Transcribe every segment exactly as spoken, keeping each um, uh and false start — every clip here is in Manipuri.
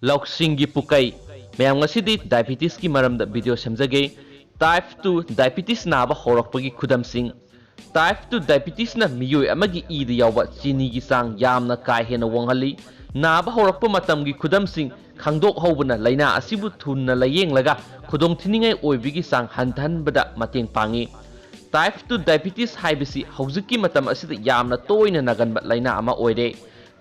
ꯂꯧꯁꯤꯡꯒꯤ ꯄꯨꯀꯩ꯫ ꯃꯌꯥꯝ, ꯉꯁꯤꯗꯤ diabetes ꯀꯤ ꯃꯔꯝꯗ video ꯁꯦꯝꯖꯒꯦ꯫ Type two diabetes ꯅꯥꯕ ꯍꯧꯔꯛꯄꯒꯤ ꯈꯨꯗꯝꯁꯤꯡ꯫ Type two diabetes ꯅ ꯃꯤꯑꯣꯏ ꯑꯃꯒꯤ ꯏꯗ ꯌꯥꯎꯕ ꯆꯤꯅꯤꯒꯤ ꯆꯥꯡ ꯌꯥꯝꯅ ꯀꯥ ꯍꯦꯟꯅ ꯋꯥꯡꯍꯜꯂꯤ꯫ ꯅꯥꯕ ꯍꯧꯔꯛꯄ ꯃꯇꯝꯒꯤ ꯈꯨꯗꯝꯁꯤꯡ ꯈꯪꯗꯣꯛꯍꯧꯕꯅ ꯂꯥꯏꯅꯥ ꯑꯁꯤꯕꯨ ꯊꯨꯅ ꯂꯥꯌꯦꯡꯂꯒ ꯈꯨꯗꯣꯡꯊꯤꯅꯤꯡꯉꯥꯏ ꯑꯣꯏꯕꯒꯤ ꯆꯥꯡ ꯍꯟꯊꯍꯟꯕꯗ ꯃꯇꯦꯡ ꯄꯥꯡꯏ꯫ Type two diabetes ꯍꯥꯏꯕꯁꯤ ꯍꯧꯖꯤꯛꯀꯤ ꯃꯇꯝ ꯑꯁꯤꯗ ꯌꯥꯝꯅ ꯇꯣꯏꯅ ꯅꯥꯒꯟꯕ ꯂꯥꯏꯅꯥ ꯑꯃ ꯑꯣꯏꯔꯦ꯫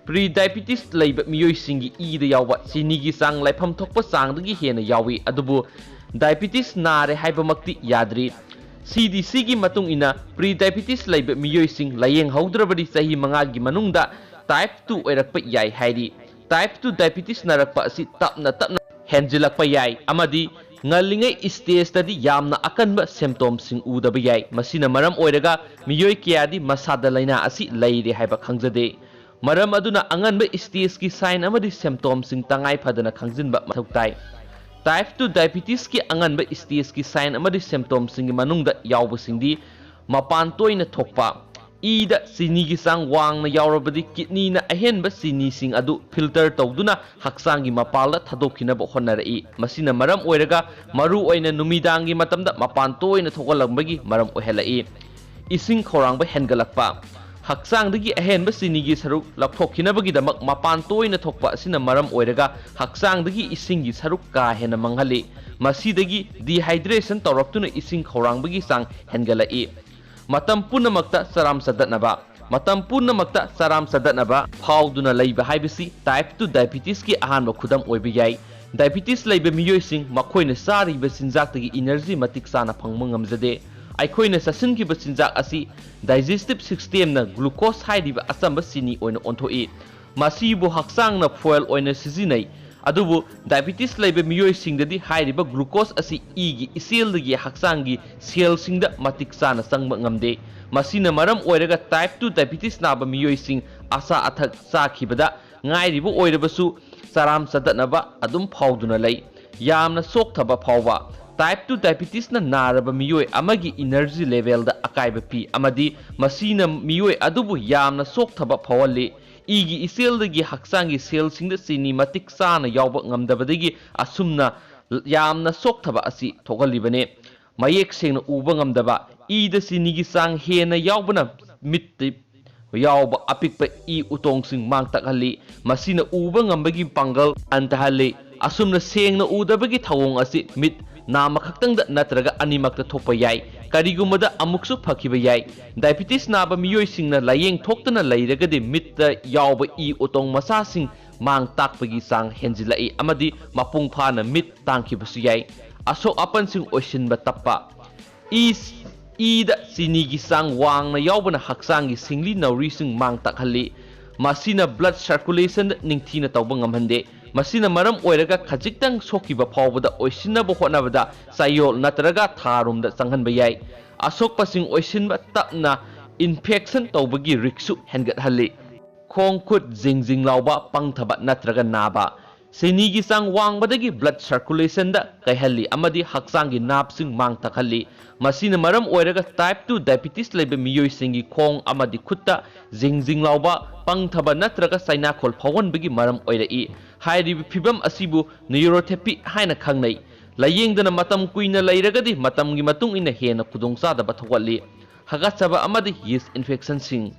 Pre diabetes ꯂꯩꯕ ꯃꯤꯑꯣꯏꯁꯤꯡꯒꯤ ꯏꯗ ꯌꯥꯎꯕ ꯆꯤꯅꯤꯒꯤ ꯆꯥꯡ ꯂꯩꯐꯝ ꯊꯣꯛꯄ ꯆꯥꯡꯗꯒꯤ ꯍꯦꯟꯅ ꯌꯥꯎꯏ, ꯑꯗꯨꯕꯨ diabetes ꯅꯥꯔꯦ ꯍꯥꯏꯕꯃꯛꯇꯤ ꯌꯥꯗ꯭ꯔꯤ꯫ C D C ꯒꯤ ꯃꯇꯨꯡ ꯏꯟꯅ, pre diabetes ꯂꯩꯕ ꯃꯤꯑꯣꯏꯁꯤꯡ ꯂꯥꯌꯦꯡꯍꯧꯗ꯭ꯔꯕꯗꯤ ꯆꯍꯤ ꯃꯉꯥꯒꯤ ꯃꯅꯨꯡꯗ type two ꯑꯣꯏꯔꯛꯄ ꯌꯥꯏ ꯍꯥꯏꯔꯤ꯫ Type two diabetes ꯅꯥꯔꯛꯄ ꯑꯁꯤ ꯇꯞꯅ ꯇꯞꯅ ꯍꯦꯟꯖꯤꯜꯂꯛꯄ ꯌꯥꯏ ꯑꯃꯗꯤ ꯉꯜꯂꯤꯉꯩ stageꯇꯗꯤ ꯌꯥꯝꯅ ꯑꯀꯟꯕ symptomꯁꯤꯡ ꯎꯗꯕ ꯌꯥꯏ꯫ ꯃꯁꯤꯅ ꯃꯔꯝ ꯑꯣꯏꯔꯒ ꯃꯤꯑꯣꯏ ꯀꯌꯥꯗꯤ ꯃꯁꯥꯗ ꯂꯥꯏꯅꯥ ꯑꯁꯤ ꯂꯩꯔꯦ ꯍꯥꯏꯕ ꯈꯪꯖꯗꯦ꯫ ꯃꯔꯝ ꯑꯗꯨꯅ ꯑꯉꯟꯕ stageꯀꯤ sign ꯑꯃꯗꯤ symptomꯁꯤꯡ ꯇꯉꯥꯏ ꯐꯗꯅ ꯈꯪꯖꯤꯟꯕ ꯃꯊꯧ ꯇꯥꯏ꯫ Type two diabetesꯀꯤ ꯑꯉꯟꯕ stageꯀꯤ sign ꯑꯃꯗꯤ symptomꯁꯤꯡꯒꯤ ꯃꯅꯨꯡꯗ ꯌꯥꯎꯕꯁꯤꯡꯗꯤ ꯃꯄꯥꯟ ꯇꯣꯏꯅ ꯊꯣꯛꯄ, ꯏꯗ ꯆꯤꯅꯤꯒꯤ ꯆꯥꯡ ꯋꯥꯡꯅ ꯌꯥꯎꯔꯕꯗꯤ kidneyꯅ ꯑꯍꯦꯟꯕ ꯆꯤꯅꯤꯁꯤꯡ ꯑꯗꯨ filter ꯇꯧꯗꯨꯅ ꯍꯛꯆꯥꯡꯒꯤ ꯃꯄꯥꯜꯗ ꯊꯥꯗꯣꯛꯈꯤꯅꯕ ꯍꯣꯠꯅꯔꯛꯏ꯫ ꯃꯁꯤꯅ ꯃꯔꯝ ꯑꯣꯏꯔꯒ ꯃꯔꯨꯑꯣꯏꯅ ꯅꯨꯃꯤꯗꯥꯡꯒꯤ ꯃꯇꯝꯗ ꯃꯄꯥꯟ ꯇꯣꯏꯅ ꯊꯣꯛꯍꯜꯂꯛꯄꯒꯤ ꯃꯔꯝ ꯑꯣꯏꯍꯜꯂꯛꯏ꯫ ꯏꯁꯤꯡ ꯈꯧꯔꯥꯡꯕ ꯍꯦꯟꯒꯠꯂꯛꯄ꯫ ꯍꯛꯆꯥꯡꯗꯒꯤ ꯑꯍꯦꯟꯕ ꯆꯤꯅꯤꯒꯤ ꯁꯔꯨꯛ ꯂꯧꯊꯣꯛꯈꯤꯅꯕꯒꯤꯗꯃꯛ ꯃꯄꯥꯟ ꯇꯣꯏꯅ ꯊꯣꯛꯄ ꯑꯁꯤꯅ ꯃꯔꯝ ꯑꯣꯏꯔꯒ ꯍꯛꯆꯥꯡꯗꯒꯤ ꯏꯁꯤꯡꯒꯤ ꯁꯔꯨꯛ ꯀꯥ ꯍꯦꯟꯅ ꯃꯥꯡꯍꯜꯂꯤ꯫ ꯃꯁꯤꯗꯒꯤ dehydration ꯇꯧꯔꯛꯇꯨꯅ ꯏꯁꯤꯡ ꯈꯧꯔꯥꯡꯕꯒꯤ ꯆꯥꯡ ꯍꯦꯟꯒꯠꯂꯛꯏ꯫ ꯃꯇꯝ ꯄꯨꯝꯅꯃꯛꯇ ꯆꯔꯥꯝ ꯆꯗꯠꯅꯕ꯫ ꯃꯇꯝ ꯄꯨꯝꯅꯃꯛꯇ ꯆꯔꯥꯝ ꯆꯗꯠꯅꯕ ꯐꯥꯎꯗꯨꯅ ꯂꯩꯕ ꯍꯥꯏꯕꯁꯤ type two diabetesꯀꯤ ꯑꯍꯥꯟꯕ ꯈꯨꯗꯝ ꯑꯣꯏꯕ ꯌꯥꯏ꯫ Diabetes ꯂꯩꯕ ꯃꯤꯑꯣꯏꯁꯤꯡ ꯃꯈꯣꯏꯅ ꯆꯥꯔꯤꯕ ꯆꯤꯟꯖꯥꯛꯇꯒꯤ energy ꯃꯇꯤꯛ ꯆꯥꯅ ꯐꯪꯕ ꯉꯝꯖꯗꯦ꯫ ꯑꯩꯈꯣꯏꯅ ꯆꯥꯁꯤꯟꯈꯤꯕ ꯆꯤꯟꯖꯥꯛ ꯑꯁꯤ digestive systemꯅ glucose ꯍꯥꯏꯔꯤꯕ ꯑꯆꯝꯕ ꯆꯤꯅꯤ ꯑꯣꯏꯅ ꯑꯣꯟꯊꯣꯛꯏ꯫ ꯃꯁꯤꯕꯨ ꯍꯛꯆꯥꯡꯅ fuel ꯑꯣꯏꯅ ꯁꯤꯖꯤꯟꯅꯩ꯫ ꯑꯗꯨꯕꯨ diabetes ꯂꯩꯕ ꯃꯤꯑꯣꯏꯁꯤꯡꯗꯗꯤ ꯍꯥꯏꯔꯤꯕ glucose ꯑꯁꯤ ꯏꯒꯤ ꯏꯆꯦꯜꯗꯒꯤ ꯍꯛꯆꯥꯡꯒꯤ cellꯁꯤꯡꯗ ꯃꯇꯤꯛ ꯆꯥꯅ ꯆꯪꯕ ꯉꯝꯗꯦ꯫ ꯃꯁꯤꯅ ꯃꯔꯝ ꯑꯣꯏꯔꯒ type two diabetes ꯅꯥꯕ ꯃꯤꯑꯣꯏꯁꯤꯡ ꯑꯆꯥ ꯑꯊꯛ ꯆꯥꯈꯤꯕꯗ ꯉꯥꯏꯔꯤꯕ ꯑꯣꯏꯔꯕꯁꯨ ꯆꯔꯥꯝ ꯆꯗꯠꯅꯕ ꯑꯗꯨꯝ ꯐꯥꯎꯗꯨꯅ ꯂꯩ꯫ ꯌꯥꯝꯅ ꯆꯣꯛꯊꯕ ꯐꯥꯎꯕ꯫ Type two diabetesꯅ ꯅꯥꯔꯕ ꯃꯤꯑꯣꯏ ꯑꯃꯒꯤ energy levelꯗ ꯑꯀꯥꯏꯕ ꯄꯤ ꯑꯃꯗꯤ ꯃꯁꯤꯅ ꯃꯤꯑꯣꯏ ꯑꯗꯨꯕꯨ ꯌꯥꯝꯅ ꯆꯣꯛꯊꯕ ꯐꯥꯎꯍꯜꯂꯤ꯫ ꯏꯒꯤ ꯏꯆꯦꯜꯗꯒꯤ ꯍꯛꯆꯥꯡꯒꯤ ꯁꯦꯜꯁꯤꯡꯗ ꯆꯤꯅꯤ ꯃꯇꯤꯛ ꯆꯥꯅ ꯌꯥꯎꯕ ꯉꯝꯗꯕꯗꯒꯤ ꯑꯁꯨꯝꯅ ꯌꯥꯝꯅ ꯁꯣꯛꯊꯕ ꯑꯁꯤ ꯊꯣꯛꯍꯜꯂꯤꯕꯅꯤ꯫ ꯃꯌꯦꯛ ꯁꯦꯡꯅ ꯎꯕ ꯉꯝꯗꯕ꯫ ꯏꯗ ꯆꯤꯅꯤꯒꯤ ꯆꯥꯡ ꯍꯦꯟꯅ ꯌꯥꯎꯕꯅ ꯃꯤꯠꯇ ꯌꯥꯎꯕ ꯑꯄꯤꯛꯄ ꯏ ꯎꯇꯣꯡꯁꯤꯡ ꯃꯥꯡ ꯇꯥꯛꯍꯜꯂꯤ꯫ ꯃꯁꯤꯅ ꯎꯕ ꯉꯝꯕꯒꯤ ꯄꯥꯡꯒꯜ ꯍꯟꯊꯍꯜꯂꯤ꯫ ꯑꯁꯨꯝꯅ ꯁꯦꯡꯅ ꯎꯗꯕꯒꯤ ꯊꯧꯑꯣꯡ ꯑꯁꯤ ꯃꯤꯠ ꯅꯥꯝꯃ ꯈꯛꯇꯪꯗ ꯅꯠꯇ꯭ꯔꯒ ꯑꯅꯤꯃꯛꯇ ꯊꯣꯛꯄ ꯌꯥꯏ꯫ ꯀꯔꯤꯒꯨꯝꯕꯗ ꯑꯃꯨꯛꯁꯨ ꯐꯈꯤꯕ ꯌꯥꯏ꯫ ꯗꯥꯏꯕꯤꯇꯤꯁ ꯅꯥꯕ ꯃꯤꯑꯣꯏꯁꯤꯡꯅ ꯂꯥꯏꯌꯦꯡ ꯊꯣꯛꯇꯅ ꯂꯩꯔꯒꯗꯤ ꯃꯤꯠꯇ ꯌꯥꯎꯕ ꯏ ꯎꯇꯣꯡ ꯃꯆꯥꯁꯤꯡ ꯃꯥꯡ ꯇꯥꯛꯄꯒꯤ ꯆꯥꯡ ꯍꯦꯟꯖꯤꯜꯂꯛꯏ ꯑꯃꯗꯤ ꯃꯄꯨꯡ ꯐꯥꯅ ꯃꯤꯠ ꯇꯥꯡꯈꯤꯕꯁꯨ ꯌꯥꯏ꯫ ꯑꯁꯣꯛ ꯑꯄꯟꯁꯤꯡ ꯑꯣꯏꯁꯤꯟꯕ ꯇꯞꯄ꯫ ꯏ-, ꯏꯗ ꯆꯤꯅꯤꯒꯤ ꯆꯥꯡ ꯋꯥꯡꯅ ꯌꯥꯎꯕꯅ ꯍꯛꯆꯥꯡꯒꯤ ꯁꯤꯡꯂꯤ ꯅꯥꯎꯔꯤꯁꯤꯡ ꯃꯥꯡ ꯇꯥꯛꯍꯜꯂꯤ꯫ ꯃꯁꯤꯅ blood circulation ꯅꯤꯡꯊꯤꯅ ꯇꯧꯕ ꯉꯝꯍꯟꯗꯦ꯫ ꯃꯁꯤꯅ ꯃꯔꯝ ꯑꯣꯏꯔꯒ ꯈꯖꯤꯛꯇꯪ ꯁꯣꯛꯈꯤꯕ ꯐꯥꯎꯕꯗ ꯑꯣꯏꯁꯤꯟꯅꯕ ꯍꯣꯠꯅꯕꯗ ꯆꯌꯣꯜ ꯅꯠꯇ꯭ꯔꯒ ꯊꯥ ꯔꯣꯝꯗ ꯆꯪꯍꯟꯕ ꯌꯥꯏ꯫ ꯑꯁꯣꯛꯄꯁꯤꯡ ꯑꯣꯏꯁꯤꯟꯕ ꯇꯞꯅ infection ꯇꯧꯕꯒꯤ risk ꯁꯨ ꯍꯦꯟꯒꯠꯍꯜꯂꯤ꯫ ꯈꯣꯡ ꯈꯨꯠ ꯖꯤꯡ ꯖꯤꯡ ꯂꯥꯎꯕ, ꯄꯪꯊꯕ ꯅꯠꯇ꯭ꯔꯒ ꯅꯥꯕ꯫ ꯆꯤꯅꯤꯒꯤ ꯆꯥꯡ ꯋꯥꯡꯕꯗꯒꯤ blood circulation ꯗ ꯀꯥꯏꯍꯜꯂꯤ ꯑꯃꯗꯤ ꯍꯛꯆꯥꯡꯒꯤ nerve ꯁꯤꯡ ꯃꯥꯡ ꯇꯥꯛꯍꯜꯂꯤ꯫ ꯃꯁꯤꯅ ꯃꯔꯝ ꯑꯣꯏꯔꯒ type two diabetes ꯂꯩꯕ ꯃꯤꯑꯣꯏꯁꯤꯡꯒꯤ ꯈꯣꯡ ꯑꯃꯗꯤ ꯈꯨꯠꯇ ꯖꯤꯡ ꯖꯤꯡ ꯂꯥꯎꯕ, ꯄꯪꯊꯕ ꯅꯠꯇ꯭ꯔꯒ ꯆꯩꯅꯥꯈꯣꯜ ꯐꯥꯎꯍꯟꯕꯒꯤ ꯃꯔꯝ ꯑꯣꯏꯔꯛꯏ꯫ ꯍꯥꯏꯔꯤꯕ ꯐꯤꯚꯝ ꯑꯁꯤꯕꯨ neuropathy ꯍꯥꯏꯅ ꯈꯪꯅꯩ꯫ ꯂꯥꯏꯌꯦꯡꯗꯅ ꯃꯇꯝ ꯀꯨꯏꯅ ꯂꯩꯔꯒꯗꯤ ꯃꯇꯝꯒꯤ ꯃꯇꯨꯡ ꯏꯟꯅ ꯍꯦꯟꯅ ꯈꯨꯗꯣꯡꯆꯥꯗꯕ ꯊꯣꯛꯍꯜꯂꯤ꯫ ꯍꯥꯀꯠꯆꯕ ꯑꯃꯗꯤ yeast infection ꯁꯤꯡ꯫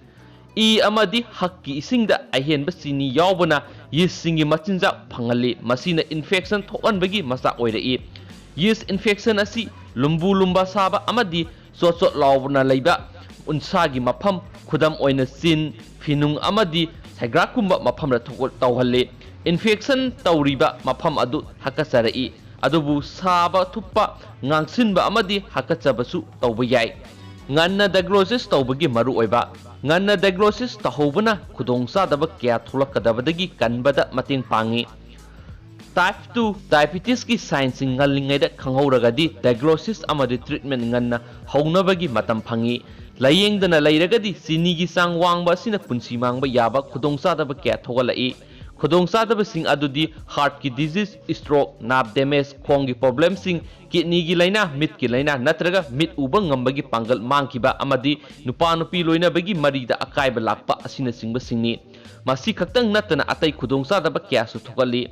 ꯏ ꯑꯃꯗꯤ ꯍꯛꯀꯤ ꯏꯁꯤꯡꯗ ꯑꯍꯦꯟꯕ ꯆꯤꯅꯤ ꯌꯥꯎꯕꯅ yeast ꯁꯤꯡꯒꯤ ꯃꯆꯤꯟꯖꯥꯛ ꯐꯪꯍꯜꯂꯤ꯫ ꯃꯁꯤꯅ infection ꯊꯣꯛꯍꯟꯕꯒꯤ ꯃꯆꯥꯛ ꯑꯣꯏꯔꯛꯏ꯫ Yeast infection ꯑꯁꯤ ꯂꯨꯝꯕꯨ ꯂꯨꯝꯕ ꯁꯥꯕ ꯑꯃꯗꯤ ꯆꯣꯠ ꯆꯣꯠ ꯂꯥꯎꯅ ꯂꯩꯕ ꯎꯟꯁꯥꯒꯤ ꯃꯐꯝ, ꯈꯨꯗꯝ ꯑꯣꯏꯅ ꯆꯤꯟ, ꯐꯤꯅꯨꯡ ꯑꯃꯗꯤ ꯁꯩꯒ꯭ꯔꯥꯛꯀꯨꯝꯕ ꯃꯐꯝꯗ ꯊꯣꯛ-, ꯇꯧꯍꯜꯂꯤ꯫ Infection ꯇꯧꯔꯤꯕ ꯃꯐꯝ ꯑꯗꯨ ꯍꯥꯀꯠꯆꯔꯛꯏ꯫ ꯑꯗꯨꯕꯨ ꯁꯥꯕ, ꯊꯨꯞꯄ, ꯉꯥꯡꯁꯤꯟꯕ ꯑꯃꯗꯤ ꯍꯥꯀꯠꯆꯕꯁꯨ ꯇꯧꯕ ꯌꯥꯏ꯫ ꯉꯟꯅ diagnosis ꯇꯧꯕꯒꯤ ꯃꯔꯨꯑꯣꯏꯕ꯫ ꯉꯟꯅ diagnosis ꯇꯧꯍꯧꯕꯅ ꯈꯨꯗꯣꯡꯆꯥꯗꯕ ꯀꯌꯥ ꯊꯣꯛꯂꯛꯀꯗꯕꯗꯒꯤ ꯀꯟꯕꯗ ꯃꯇꯦꯡ ꯄꯥꯡꯏ꯫ Type two diabetes ꯀꯤ sign ꯁꯤꯡ ꯉꯜꯂꯤꯉꯩꯗ ꯈꯪꯍꯧꯔꯒꯗꯤ diagnosis ꯑꯃꯗꯤ treatment ꯉꯟꯅ ꯍꯧꯅꯕꯒꯤ ꯃꯇꯝ ꯐꯪꯏ꯫ ꯂꯥꯏꯌꯦꯡꯗꯅ ꯂꯩꯔꯒꯗꯤ ꯆꯤꯅꯤꯒꯤ ꯆꯥꯡ ꯋꯥꯡꯕ ꯑꯁꯤꯅ ꯄꯨꯟꯁꯤ ꯃꯥꯡꯕ ꯌꯥꯕ ꯈꯨꯗꯣꯡꯆꯥꯗꯕ ꯀꯌꯥ ꯊꯣꯛꯍꯜꯂꯛꯏ꯫ ꯈꯨꯗꯣꯡꯆꯥꯗꯕꯁꯤꯡ ꯑꯗꯨꯗꯤ heartꯀꯤ disease, stroke, nerve damage, ꯈꯣꯡꯒꯤ problemꯁꯤꯡ, kidneyꯒꯤ ꯂꯥꯏꯅꯥ, ꯃꯤꯠꯀꯤ ꯂꯥꯏꯅꯥ ꯅꯠꯇ꯭ꯔꯒ ꯃꯤꯠ ꯎꯕ ꯉꯝꯕꯒꯤ ꯄꯥꯡꯒꯜ ꯃꯥꯡꯈꯤꯕ ꯑꯃꯗꯤ ꯅꯨꯄꯥ ꯅꯨꯄꯤ ꯂꯣꯏꯅꯕꯒꯤ ꯃꯔꯤꯗ ꯑꯀꯥꯏꯕ ꯂꯥꯛꯄ ꯑꯁꯤꯅꯆꯤꯡꯕꯁꯤꯡꯅꯤ꯫ ꯃꯁꯤ ꯈꯛꯇꯪ ꯅꯠꯇꯅ ꯑꯇꯩ ꯈꯨꯗꯣꯡꯆꯥꯗꯕ ꯀꯌꯥꯁꯨ ꯊꯣꯛꯍꯜꯂꯤ꯫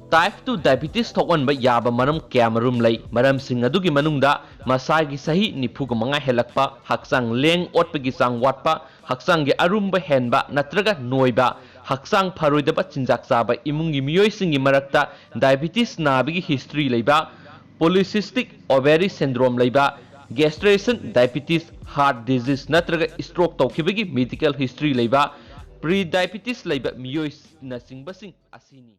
Type two diabetes ꯊꯣꯛꯍꯟꯕ ꯌꯥꯕ ꯃꯔꯝ ꯀꯌꯥꯃꯔꯨꯝ ꯂꯩ꯫ ꯃꯔꯝꯁꯤꯡ ꯑꯗꯨꯒꯤ ꯃꯅꯨꯡꯗ ꯃꯁꯥꯒꯤ ꯆꯍꯤ ꯅꯤꯐꯨꯒ ꯃꯉꯥ ꯍꯦꯜꯂꯛꯄ, ꯍꯛꯆꯥꯡ ꯂꯦꯡ ꯑꯣꯠꯄꯒꯤ ꯆꯥꯡ ꯋꯥꯠꯄ, ꯍꯛꯆꯥꯡꯒꯤ ꯑꯔꯨꯝꯕ ꯍꯦꯟꯕ ꯅꯠꯇ꯭ꯔꯒ ꯅꯣꯏꯕ, ꯍꯛꯆꯥꯡ ꯐꯔꯣꯏꯗꯕ ꯆꯤꯟꯖꯥꯛ ꯆꯥꯕ ꯏꯃꯨꯡꯒꯤ ꯃꯤꯑꯣꯏꯁꯤꯡꯒꯤ ꯃꯔꯛꯇ diabetes ꯅꯥꯕꯒꯤ history ꯂꯩꯕ, polycystic ovary syndrome ꯂꯩꯕ, gestational diabetes, heart disease ꯅꯠꯇ꯭ꯔꯒ stroke ꯇꯧꯈꯤꯕꯒꯤ medical history ꯂꯩꯕ, pre diabetes ꯂꯩꯕ ꯃꯤꯑꯣꯏꯅꯆꯤꯡꯕꯁꯤꯡ ꯑꯁꯤꯅꯤ꯫